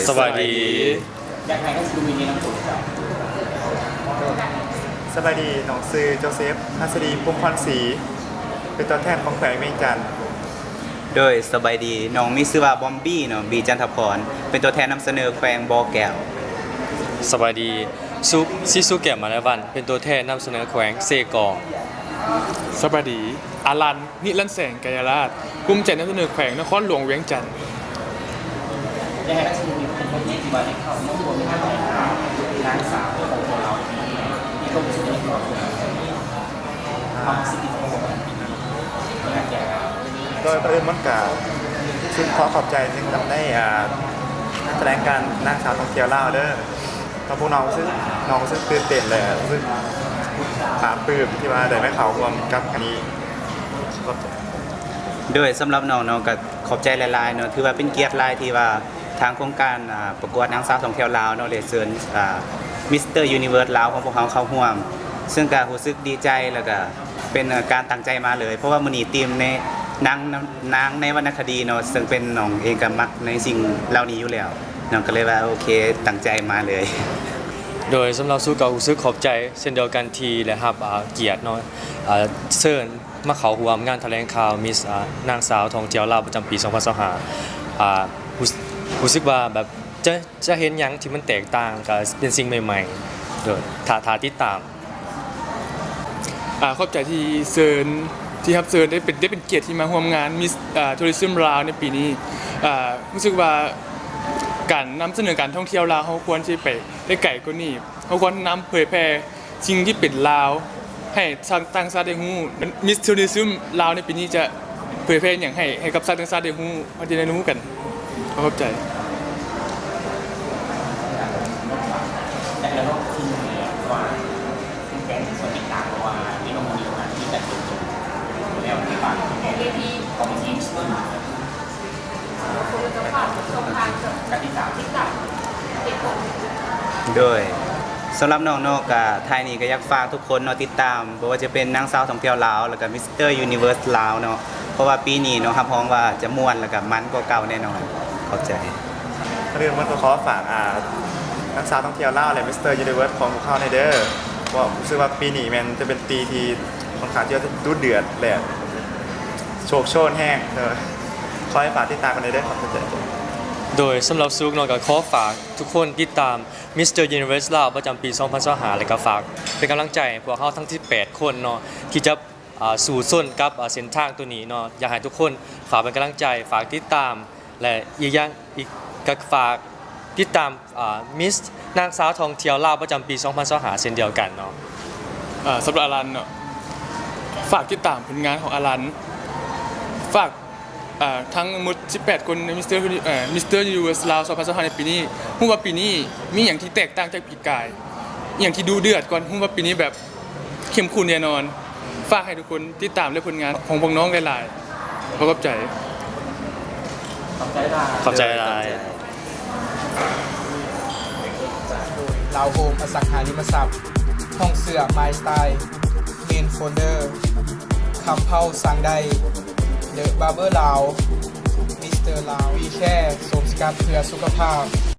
ສະບາຍດີ. ຢາກໃຫ້ທັງສີ່ໜຶ່ງແນະນຳຕົວເຈົ້າ. ສະບາຍດີ, ນ້ອງຊື່ໂຈເຊຟ ຫັດສະດີ ພົມພອນສີ ເປັນຕົວແທນຂອງແຂວງວຽງຈັນ. ໂດຍ ສະບາຍດີ, ນ້ອງມີຊື່ວ່າບອມບີເນາະ ບີ ຈັນທະພອນ ເປັນຕົວແທນນຳສະເໜີແຂວງບໍ່ແກ້ວ. ສະບາຍດີ, ສຸ ຊີສຸ ແກ້ວມະລາວັນ ເປັນຕົວແທນນຳສະເໜີແຂວງເຊກອງ. ສະບາຍດີ, ອາລັນ ນິລັນແສງ ໄກຍະລາດ ພູມໃຈນຳສະເໜີແຂວງນະຄອນຫຼວງວຽງຈັນ. ໂດຍ ກ່ອນອື່ນມັນກະ ຮູ້ສຶກຂໍຂອບໃຈເຊິ່ງນຳໃນ ອ່າ ງານຖະແຫຼງການນາງສາວທ່ອງທ່ຽວລາວເດີ. ແລ້ວພວກນ້ອງຮູ້ສຶກ ນ້ອງຮູ້ສຶກຕື່ນເຕັ້ນ ແລະ ຮູ້ສຶກປາບປຶ້ມທີ່ວ່າໄດ້ມາເຂົ້າຮ່ວມກັບຄັ້ງນີ້. ໂດຍ ສຳລັບນ້ອງເນາະ ກໍຂອບໃຈຫຼາຍໆເນາະ, ຖືວ່າເປັນກຽດຫຼາຍທີ່ວ່າທາງໂຄງການ ອ່າ ປະກວດນາງສາວທ່ອງທ່ຽວລາວເນາະ ໄດ້ເຊີນ ອ່າ ມິສເຕີຢູນິເວີສລາວຂອງພວກເຮົາເຂົ້າຮ່ວມ, ເຊິ່ງກໍຮູ້ສຶກດີໃຈ ແລ້ວກໍເປັນການຕັ້ງໃຈມາເລີຍ, ເພາະວ່າມື້ນີ້ທີມໃນ ນາງ ນາງໃນວັນນະຄະດີເນາະ ເຊິ່ງເປັນ ນ້ອງເອງກໍມັກໃນສິ່ງເຫຼົ່ານີ້ຢູ່ແລ້ວເນາະ, ກໍເລີຍວ່າ ໂອເຄ ຕັ້ງໃຈມາເລີຍ. ໂດຍ ສຳລັບສຸກໍຮູ້ສຶກຂອບໃຈເຊັ່ນດຽວກັນທີ່ໄດ້ຮັບ ອ່າ ກຽດເນາະ ອ່າ ເຊີນມາເຂົ້າຮ່ວມງານຖະແຫຼງຂ່າວມິສ ອ່າ ນາງສາວທ່ອງທ່ຽວລາວປະຈຳປີສອງພັນຊາວຫ້າ. ອ່າ ຮູ້ ຮູ້ສຶກວ່າແບບ ຈະ ຈະເຫັນຫຍັງທີ່ມັນແຕກຕ່າງ ກໍເປັນສິ່ງໃໝ່ໆ. ໂດຍ ຖ້າ ຖ້າຕິດຕາມ. ອາ ຂອບໃຈທີ່ເຊີນ ທີ່ຮັບເຊີນ ໄດ້ເປັນ ໄດ້ເປັນກຽດທີ່ມາຮ່ວມງານມິສ ອາ ທັວຣິຊຶມລາວໃນປີນີ້. ອາ ຮູ້ສຶກວ່າການນຳສະເໜີການທ່ອງທ່ຽວລາວ ເຮົາຄວນທີ່ໄປໄດ້ໄກກວ່ານີ້, ເຮົາຄວນນຳເຜີຍແຜ່ສິ່ງທີ່ເປັນລາວ ໃຫ້ຊາວຕ່າງຊາດໄດ້ຮູ້. ມິສທັວຣິຊຶມລາວໃນປີນີ້ຈະເຜີຍແຜ່ຫຍັງໃຫ້ ໃຫ້ກັບຊາວຕ່າງຊາດໄດ້ຮູ້ ເຮົາຈະໄດ້ຮູ້ກັນ. ຂໍຂອບໃຈ. ໂດຍ ສຳລັບນ້ອງເນາະ ກະທ້າຍນີ້ກະຢາກຝາກທຸກຄົນເນາະ ຕິດຕາມ ບໍ່ວ່າຈະເປັນນາງສາວທ່ອງທ່ຽວລາວ ແລ້ວກະມິສເຕີຢູນິເວີສລາວເນາະ, ເພາະວ່າປີນີ້ເນາະ ຮັບຮອງວ່າຈະມ່ວນ ແລ້ວກະມັນກວ່າເກົ່າແນ່ນອນ. ຂອບໃຈ. ກ່ອນອື່ນມັນກໍຂໍຝາກ ອ່າ ນາງສາວທ່ອງທ່ຽວລາວ ແລະ ມິສເຕີຢູນິເວີສຂອງພວກເຮົາແນ່ເດີ, ເພາະຮູ້ສຶກວ່າປີນີ້ແມ່ນຈະເປັນປີທີ່ຄ່ອນຂ້າງທີ່ວ່າຈະດຸເດືອດ ແລະ ໂຊກໂຊນແຮງ. ເອີ ຂໍໃຫ້ຝາກຕິດຕາມກັນແນ່ເດີ. ຂອບໃຈ. ໂດຍ ສຳລັບສຸກເນາະ ກໍຂໍຝາກທຸກຄົນຕິດຕາມ ມິສເຕີຢູນິເວີສລາວ ປະຈຳປີສອງພັນຊາວຫ້າ ແລະ ກໍຝາກເປັນກຳລັງໃຈໃຫ້ພວກເຮົາທັງສິບແປດຄົນເນາະ ທີ່ຈະ ອ່າ ສູ້ຊົນກັບ ອ່າ ເສັ້ນທາງໂຕນີ້ເນາະ. ຢາກໃຫ້ທຸກຄົນຝາກເປັນກຳລັງໃຈ, ຝາກຕິດຕາມ ແລະ ອີກຢ່າງອີກກໍຝາກຕິດຕາມ ອ່າ ມິສນາງສາວທ່ອງທ່ຽວລາວປະຈຳປີສອງພັນຊາວຫ້າ ເຊັ່ນດຽວກັນເນາະ. ເອີ ສຳລັບອາລັນເນາະ ຝາກຕິດຕາມຜົນງານຂອງອາລັນ, ຝາກ ເອີ ທັງໝົດສິບແປດຄົນໃນມິສເຕີ ເອີ ມິສເຕີຢູນິເວີສລາວສອງພັນຊາວຫ້າໃນປີນີ້. ຮູ້ວ່າປີນີ້ມີຫຍັງທີ່ແຕກຕ່າງຈາກປີກາຍ, ອີ່ຫຍັງທີ່ດຸເດືອດກ່ອນ. ຮູ້ວ່າປີນີ້ແບບ ເຂັ້ມຂຸ້ນແນ່ນອນ. ຝາກໃຫ້ທຸກຄົນຕິດຕາມເລື່ອງຜົນງານຂອງພວກນ້ອງຫຼາຍໆ. ຂໍຂອບໃຈ. ຂອບໃຈຫຼາຍ. ຂອບໃຈຫຼາຍ. ໂດຍ ລາວໂຮມ ອະສັງຫາລິມະຊັບ, ຫ້ອງເສື້ອ ມາຍສະໄຕລ໌, ເມນໂຟນເດີ, ຄຳເພົ້າ ສັ່ງໄດ້, ເດີ ບາເບີລາວ, ມິສເຕີລາວ, ວີແຄ ໂຊມສະກັດເພື່ອສຸຂະພາບ.